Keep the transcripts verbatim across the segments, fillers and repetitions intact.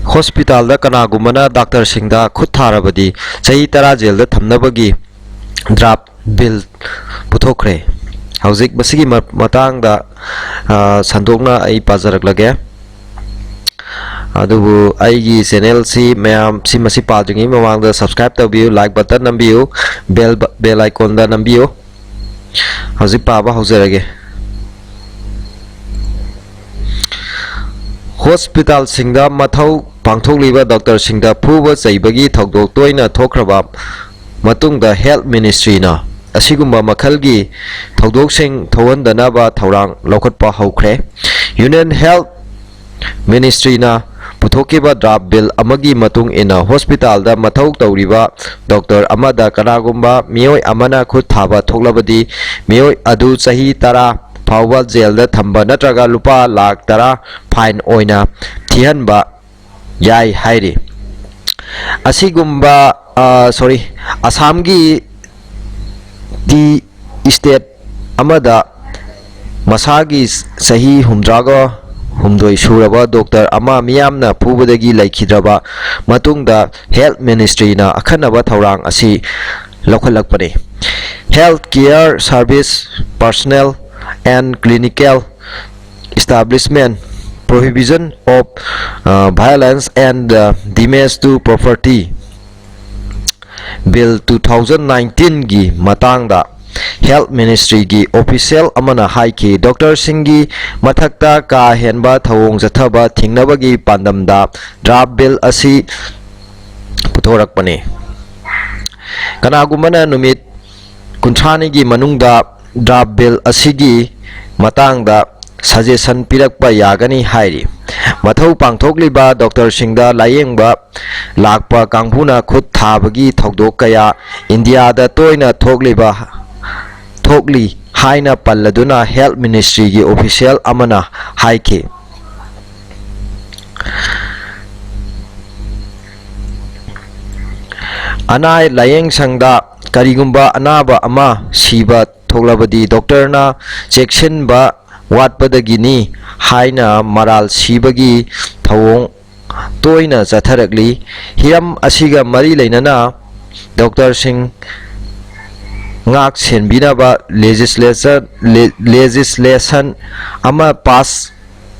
ꯍꯣꯁꯄꯤꯇꯥꯜꯗ ꯀꯅꯥꯒꯨꯝꯕꯅ ꯗꯥꯛꯇꯔꯁꯤꯡꯗ ꯈꯨꯠ ꯊꯥꯔꯕꯗꯤ ꯆꯍꯤ ꯇꯔꯥ ꯖꯦꯜꯗ ꯊꯝꯅꯕꯒꯤ ꯗ꯭ꯔꯥꯐ ꯕꯤꯜ ꯄꯨꯊꯣꯛꯈ꯭ꯔꯦ꯫ ꯍꯧꯖꯤꯛ ꯃꯁꯤꯒꯤ ꯃ-, ꯃꯇꯥꯡꯗ, ꯑ, ꯁꯟꯗꯣꯛꯅ ꯑꯩ ꯄꯥꯖꯔꯛꯂꯒꯦ꯫ ꯑꯗꯨꯕꯨ ꯑꯩꯒꯤ ꯆꯦꯅꯦꯜꯁꯤ ꯃꯌꯥꯝ ꯁꯤ ꯃꯁꯤ ꯄꯥꯗ꯭ꯔꯤꯉꯩ ꯃꯃꯥꯡꯗ subscribe ꯇꯧꯕꯤꯌꯨ, like button ꯅꯝꯕꯤꯌꯨ, bell ꯕ-, bell iconꯗ ꯅꯝꯕꯤꯌꯨ꯫ ꯍꯧꯖꯤꯛ ꯄꯥꯕ ꯍꯧꯖꯔꯒꯦ꯫ ꯍꯣꯁꯄꯤꯇꯥꯜꯁꯤꯡꯗ ꯃꯊꯧ ꯄꯥꯡꯊꯣꯛꯂꯤꯕ ꯗꯣꯛꯇꯔꯁꯤꯡꯗ ꯐꯨꯕ ꯆꯩꯕꯒꯤ ꯊꯧꯗꯣꯛ ꯇꯣꯏꯅ ꯊꯣꯛꯈ꯭ꯔꯕ ꯃꯇꯨꯡꯗ health ministryꯅ ꯑꯁꯤꯒꯨꯝꯕ ꯃꯈꯜꯒꯤ ꯊꯧꯗꯣꯛꯁꯤꯡ ꯊꯣꯛꯍꯟꯗꯅꯕ ꯊꯧꯔꯥꯡ ꯂꯧꯈꯠꯄ ꯍꯧꯈ꯭ꯔꯦ꯫ Union Health Ministryꯅ ꯄꯨꯊꯣꯛꯈꯤꯕ draft bill ꯑꯃꯒꯤ ꯃꯇꯨꯡ ꯏꯟꯅ ꯍꯣꯁꯄꯤꯇꯥꯜꯗ ꯃꯊꯧ ꯇꯧꯔꯤꯕ ꯗꯣꯛꯇꯔ ꯑꯃꯗ ꯀꯅꯥꯒꯨꯝꯕ ꯃꯤꯑꯣꯏ ꯑꯃꯅ ꯈꯨꯠ ꯊꯥꯕ ꯊꯣꯛꯂꯕꯗꯤ ꯃꯤꯑꯣꯏ ꯑꯗꯨ ꯆꯍꯤ ꯇꯔꯥ ꯐꯥꯎꯕ ꯖꯦꯜꯗ ꯊꯝꯕ ꯅꯠꯇ꯭ꯔꯒ ꯂꯨꯄꯥ ꯂꯥꯈ ꯇꯔꯥ fine ꯑꯣꯏꯅ ꯊꯤꯍꯟꯕ ꯌꯥꯏ ꯍꯥꯏꯔꯤ꯫ ꯑꯁꯤꯒꯨꯝꯕ, ꯑ, sorry, ꯑꯁꯥꯝꯒꯤ ꯇꯤ state ꯑꯃꯗ ꯃꯁꯥꯒꯤ ꯆꯍꯤ ꯍꯨꯝꯗ꯭ꯔꯥꯒ ꯍꯨꯝꯗꯣꯏ ꯁꯨꯔꯕ ꯗꯣꯛꯇꯔ ꯑꯃ ꯃꯤꯌꯥꯝꯅ ꯐꯨꯕꯗꯒꯤ ꯂꯩꯈꯤꯗ꯭ꯔꯕ ꯃꯇꯨꯡꯗ health ministryꯅ ꯑꯈꯟꯅꯕ ꯊꯧꯔꯥꯡ ꯑꯁꯤ ꯂꯧꯈꯠꯂꯛꯄꯅꯤ꯫ Health care service personnel and clinical establishment, prohibition of, uh, violence and, uh, damage to property bill two thousand nineteenꯒꯤ ꯃꯇꯥꯡꯗ health ministryꯒꯤ official ꯑꯃꯅ ꯍꯥꯏꯈꯤ, ꯗꯣꯛꯇꯔꯁꯤꯡꯒꯤ ꯃꯊꯛꯇ ꯀꯥ ꯍꯦꯟꯕ ꯊꯧꯑꯣꯡ ꯆꯠꯊꯕ ꯊꯤꯡꯅꯕꯒꯤ ꯄꯥꯟꯗꯝꯗ draft bill ꯑꯁꯤ ꯄꯨꯊꯣꯔꯛꯄꯅꯤ꯫ ꯀꯅꯥꯒꯨꯝꯕꯅ ꯅꯨꯃꯤꯠ ꯀꯨꯟꯊ꯭ꯔꯥꯅꯤꯒꯤ ꯃꯅꯨꯡꯗ draft bill ꯑꯁꯤꯒꯤ ꯃꯇꯥꯡꯗ suggestion ꯄꯤꯔꯛꯄ ꯌꯥꯒꯅꯤ ꯍꯥꯏꯔꯤ꯫ ꯃꯊꯧ ꯄꯥꯡꯊꯣꯛꯂꯤꯕ ꯗꯣꯛꯇꯔꯁꯤꯡꯗ ꯂꯥꯌꯦꯡꯕ ꯂꯥꯛꯄ ꯀꯥꯡꯕꯨꯅ ꯈꯨꯠ ꯊꯥꯕꯒꯤ ꯊꯧꯗꯣꯛ ꯀꯌꯥ ꯏꯟꯗꯤꯌꯥꯗ ꯇꯣꯏꯅ ꯊꯣꯛꯂꯤꯕ, ꯊꯣꯛꯂꯤ ꯍꯥꯏꯅ ꯄꯜꯂꯗꯨꯅ health ministryꯒꯤ official ꯑꯃꯅ ꯍꯥꯏꯈꯤ꯫ ꯑꯅꯥ ꯂꯥꯌꯦꯡ ꯁꯪꯗ ꯀꯔꯤꯒꯨꯝꯕ ꯑꯅꯥꯕ ꯑꯃ ꯁꯤꯕ ꯊꯣꯛꯂꯕꯗꯤ ꯗꯣꯛꯇꯔꯅ ꯆꯦꯛꯁꯤꯟꯕ ꯋꯥꯠꯄꯗꯒꯤꯅꯤ ꯍꯥꯏꯅ ꯃꯔꯥꯜ ꯁꯤꯕꯒꯤ ꯊꯧꯑꯣꯡ ꯇꯣꯏꯅ ꯆꯠꯊꯔꯛꯂꯤ꯫ ꯍꯤꯔꯝ ꯑꯁꯤꯒ ꯃꯔꯤ ꯂꯩꯅꯅ ꯗꯣꯛꯇꯔꯁꯤꯡ ꯉꯥꯛ ꯁꯦꯟꯕꯤꯅꯕ legislation, le-, legislation ꯑꯃ pass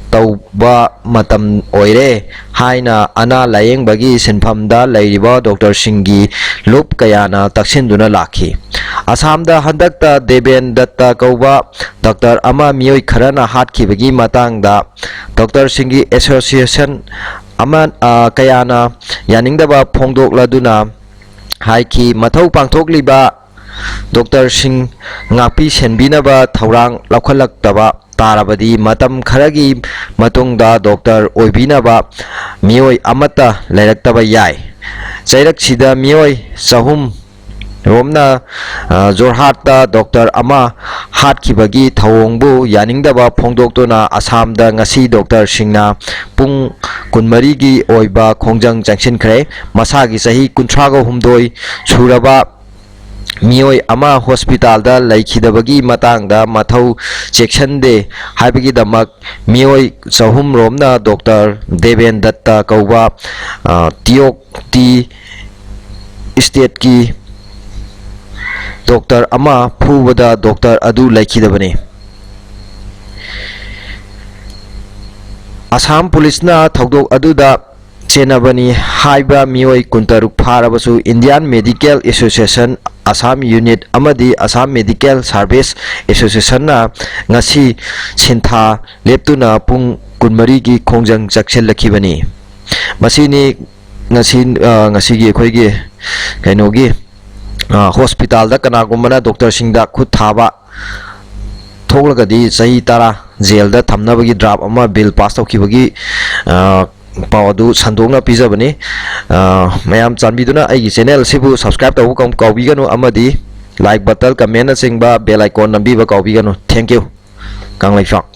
ꯇꯧꯕ ꯃꯇꯝ ꯑꯣꯏꯔꯦ ꯍꯥꯏꯅ ꯑꯅꯥ ꯂꯥꯌꯦꯡꯕꯒꯤ ꯁꯤꯟꯐꯝꯗ ꯂꯩꯔꯤꯕ ꯗꯣꯛꯇꯔꯁꯤꯡꯒꯤ ꯂꯨꯞ ꯀꯌꯥꯅ ꯇꯛꯁꯤꯟꯗꯨꯅ ꯂꯥꯛꯈꯤ꯫ ꯑꯁꯥꯝꯗ ꯍꯟꯗꯛꯇ ꯗꯦꯕꯦꯟ ꯗꯠꯇ ꯀꯧꯕ ꯗꯣꯛꯇꯔ ꯑꯃ ꯃꯤꯑꯣꯏ ꯈꯔꯅ ꯍꯥꯠꯈꯤꯕꯒꯤ ꯃꯇꯥꯡꯗ ꯗꯣꯛꯇꯔꯁꯤꯡꯒꯤ association ꯑꯃ, ꯑ, ꯀꯌꯥꯅ ꯌꯥꯅꯤꯡꯗꯕ ꯐꯣꯡꯗꯣꯛꯂꯗꯨꯅ ꯍꯥꯏꯈꯤ, ꯃꯊꯧ ꯄꯥꯡꯊꯣꯛꯂꯤꯕ ꯗꯣꯛꯇꯔꯁꯤꯡ ꯉꯥꯛꯄꯤ ꯁꯦꯟꯕꯤꯅꯕ ꯊꯧꯔꯥꯡ ꯂꯧꯈꯠꯂꯛꯇꯕ ꯇꯥꯔꯕꯗꯤ ꯃꯇꯝ ꯈꯔꯒꯤ ꯃꯇꯨꯡꯗ ꯗꯣꯛꯇꯔ ꯑꯣꯏꯕꯤꯅꯕ ꯃꯤꯑꯣꯏ ꯑꯃꯠꯇ ꯂꯩꯔꯛꯇꯕ ꯌꯥꯏ꯫ ꯆꯩꯔꯛꯁꯤꯗ ꯃꯤꯑꯣꯏ ꯆꯍꯨꯝ ꯔꯣꯝꯅ, ꯑ, ꯖꯣꯔꯍꯥꯠꯇ ꯗꯣꯛꯇꯔ ꯑꯃ ꯍꯥꯠꯈꯤꯕꯒꯤ ꯊꯧꯑꯣꯡꯕꯨ ꯌꯥꯅꯤꯡꯗꯕ ꯐꯣꯡꯗꯣꯛꯇꯨꯅ ꯑꯁꯥꯝꯗ ꯉꯁꯤ ꯗꯣꯛꯇꯔꯁꯤꯡꯅ ꯄꯨꯡ ꯀꯨꯟꯃꯔꯤꯒꯤ ꯑꯣꯏꯕ ꯈꯣꯡꯖꯪ ꯆꯪꯁꯤꯟꯈ꯭ꯔꯦ꯫ ꯃꯁꯥꯒꯤ ꯆꯍꯤ ꯀꯨꯟꯊ꯭ꯔꯥꯒ ꯍꯨꯝꯗꯣꯏ ꯁꯨꯔꯕ ꯃꯤꯑꯣꯏ ꯑꯃ ꯍꯣꯁꯄꯤꯇꯥꯜꯗ ꯂꯩꯈꯤꯗꯕꯒꯤ ꯃꯇꯥꯡꯗ ꯃꯊꯧ ꯆꯦꯛꯁꯤꯟꯗꯦ ꯍꯥꯏꯕꯒꯤꯗꯃꯛ ꯃꯤꯑꯣꯏ ꯆꯍꯨꯝ ꯔꯣꯝꯅ ꯗꯣꯛꯇꯔ ꯗꯦꯕꯦꯟ ꯗꯠꯇ ꯀꯧꯕ, ꯑ, ꯇꯤꯌꯣꯛ ꯇꯤ ꯏꯁꯇꯦꯠꯀꯤ ꯗꯣꯛꯇꯔ ꯑꯃ ꯐꯨꯕꯗ ꯗꯣꯛꯇꯔ ꯑꯗꯨ ꯂꯩꯈꯤꯗꯕꯅꯤ꯫ ꯑꯁꯥꯝ ꯄꯨꯂꯤꯁꯅ ꯊꯧꯗꯣꯛ ꯑꯗꯨꯗ ꯆꯦꯟꯅꯕꯅꯤ ꯍꯥꯏꯕ ꯃꯤꯑꯣꯏ ꯀꯨꯟꯇꯔꯨꯛ ꯐꯥꯔꯕꯁꯨ Indian Medical Association Assam Unit ꯑꯃꯗꯤ Assam Medical Service Associationꯅ ꯉꯁꯤ ꯁꯤꯟꯊꯥ ꯂꯦꯞꯇꯨꯅ ꯄꯨꯡ ꯀꯨꯟꯃꯔꯤꯒꯤ ꯈꯣꯡꯖꯪ ꯆꯪꯁꯤꯜꯂꯛꯈꯤꯕꯅꯤ꯫ ꯃꯁꯤꯅꯤ ꯉꯁꯤ, ꯑ, ꯉꯁꯤꯒꯤ ꯑꯩꯈꯣꯏꯒꯤ ꯀꯩꯅꯣꯒꯤ, ꯑ, ꯍꯣꯁꯄꯤꯇꯥꯜꯗ ꯀꯅꯥꯒꯨꯝꯕꯅ ꯗꯣꯛꯇꯔꯁꯤꯡꯗ ꯈꯨꯠ ꯊꯥꯕ ꯊꯣꯛꯂꯒꯗꯤ ꯆꯍꯤ ꯇꯔꯥ ꯖꯦꯜꯗ ꯊꯝꯅꯕꯒꯤ ꯗ꯭ꯔꯥꯐ ꯑꯃ ꯕꯤꯜ ꯄꯥꯁ ꯇꯧꯈꯤꯕꯒꯤ, ꯑ, ꯄꯥꯎ ꯑꯗꯨ ꯁꯟꯗꯣꯛꯅ ꯄꯤꯖꯕꯅꯤ꯫ ꯑ, ꯃꯌꯥꯝ ꯆꯥꯟꯕꯤꯗꯨꯅ ꯑꯩꯒꯤ ꯆꯦꯅꯦꯜ ꯑꯁꯤꯕꯨ subscribe ꯇꯧꯕ ꯀꯥꯎ-, ꯀꯥꯎꯕꯤꯒꯅꯨ ꯑꯃꯗꯤ like button, comment ꯅꯆꯤꯡꯕ bell icon ꯅꯝꯕꯤꯕ ꯀꯥꯎꯕꯤꯒꯅꯨ꯫ Thank you꯫ Kangleipak.